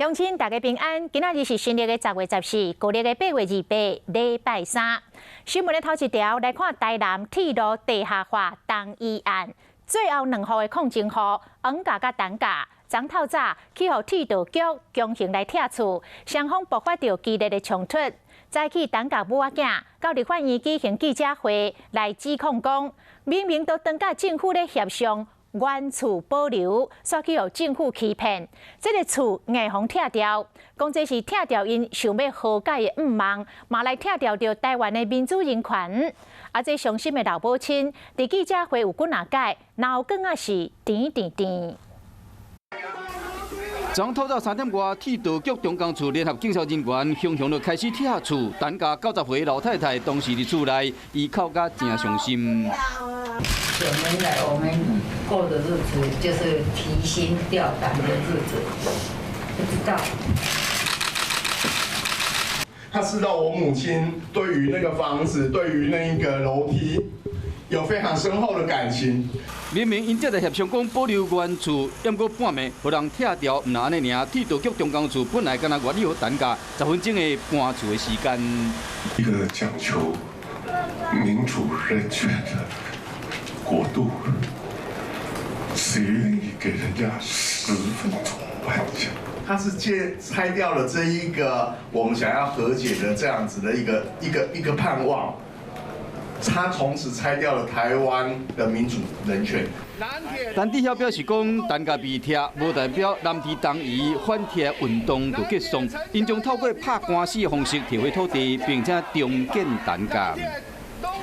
鄉親大家平安，今仔日是新曆的10月14，舊曆的8月28，禮拜三。新聞的頭一條來看台南鐵路地下化動議案，最後兩戶的抗爭戶黃家佮陳家，昨透早去予鐵道局強行來拆厝，雙方爆發著激烈的衝突。早起陳家母仔囝到立法院舉行記者會來指控講，明明都當佮政府咧協商原厝保留，煞去予政府欺騙，這个厝硬予拆掉，講這是拆掉𪜶想欲和解的願望，嘛來拆掉著台灣的民主人權。啊，這傷心的老母親佇記者會有幾若擺，腦梗仔是甜甜甜。昨透早3點外，鐵道局中工處聯合警消人員，雄雄就開始拆厝。陳家90歲老太太當時佇厝內，伊哭甲誠傷心。 9年來，我們過的日子就是提心吊膽的日子，不知道。他知道我母親對於那個房子，對於那一個樓梯，有非常深厚的感情。明明𪜶這在協商講保留原厝，毋過半暝予人拆掉，毋但按呢爾。鐵道局中工處本來敢若願意予陳家10分鐘的搬厝的時間。一個講求民主人權的國度，誰願意給人家10分鐘搬家？他是借拆掉了這一個我們想要和解的這樣子的一個盼望。他從此拆掉了台灣的民主人權。陳志曉表示講，陳家被拆，無代表南鐵東移反拆運動就結束。𪜶將透過拍官司的方式提回土地，並且重建陳家。